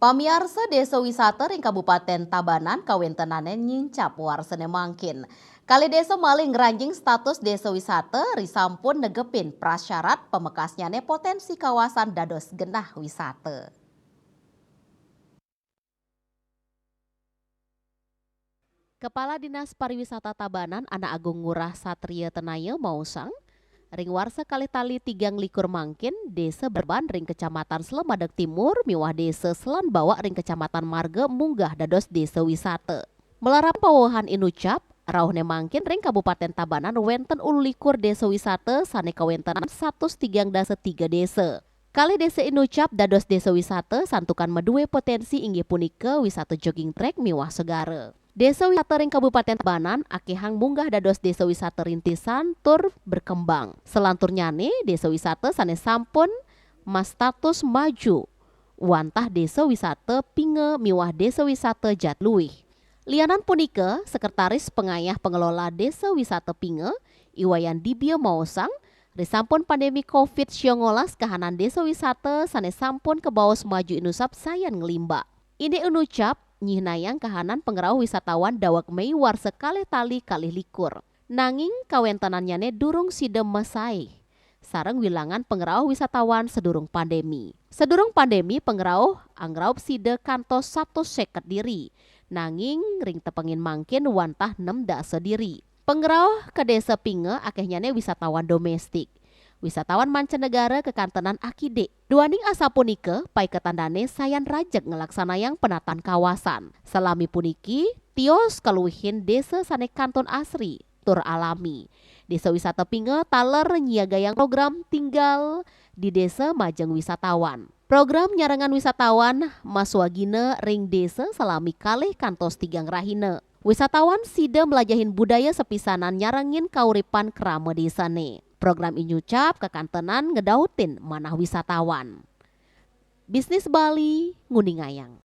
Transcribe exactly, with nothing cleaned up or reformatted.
Pamiarsa, désa wisata ring Kabupaten Tabanan kawéntenané nyincap warsané mangkin. Kalih désa malih ngranjing status désa wisata ri sampun negepin prasyarat pamekasnyané poténsi kawasan dados genah wisata. Kepala Dinas Pariwisata Tabanan, Anak Agung Ngurah Satria Tenaya, maosang, ring warsa kalih tali tigang likur mangkin, Désa Berban ring Kecamatan Slemadeg Timur miwah Désa Selan Bawak ring Kecamatan Marga munggah dados désa wisata. Malarapan pawewehan inucap, rauhné mangkin ring Kabupaten Tabanan wénten ulu likur désa wisata sané kawéntenan satus tigang dasa tiga désa. Kalih désa inucap dados désa wisata santukan madué poténsi, inggih punika wisata jogging trek miwah segara. Désa wisata ring Kabupaten Tabanan akéhang munggah dados désa wisata rintisan tur berkembang. Selanturnyané désa wisata sané sampun mastatus maju wantah désa wisata Pinga miwah désa wisata Jatiluwih. Lianan punika, Sekretaris Pengayah Pengelola Désa Wisata Pinga, I Wayan Dibya, maosang, risampun pandemi covid siangolas kahanan désa wisata sané sampun kabaos maju inucap sayan nglimbak. Indik inucap nyihnayang kahanan pangrauh wisatawan daweg Méi warsa kalih tali kalih likur. Nanging kawéntenannyané durung sida masaih sareng wilangan pangrauh wisatawan sadurung pandemi. Sadurung pandemi, pangrauh angraup sida kantos satus séket diri, nanging ring tepengin mangkin wantah nem dasa diri. Pangrauh ka Désa Pinga akéhnyané wisatawan doméstik. Wisatawan mancanegara kakantenan akidik. Duaning asapunika, paiketan dané sayan rajeg nglaksanayang penataan kawasan. Salami puniki, tios kaluihin désa sané kantun asri tur alami. Désa Wisata Pinga taler nyiagayang program tinggal di désa majeng wisatawan. Program nyarengan wisatawan maswagina ring désa salami kalih kantos tigang rahina. Wisatawan sida mlajahin budaya sapisanan nyarengin kauripan krama désané. Program inucap kakantenan ngedautin manah wisatawan. Bisnis Bali nguningayang.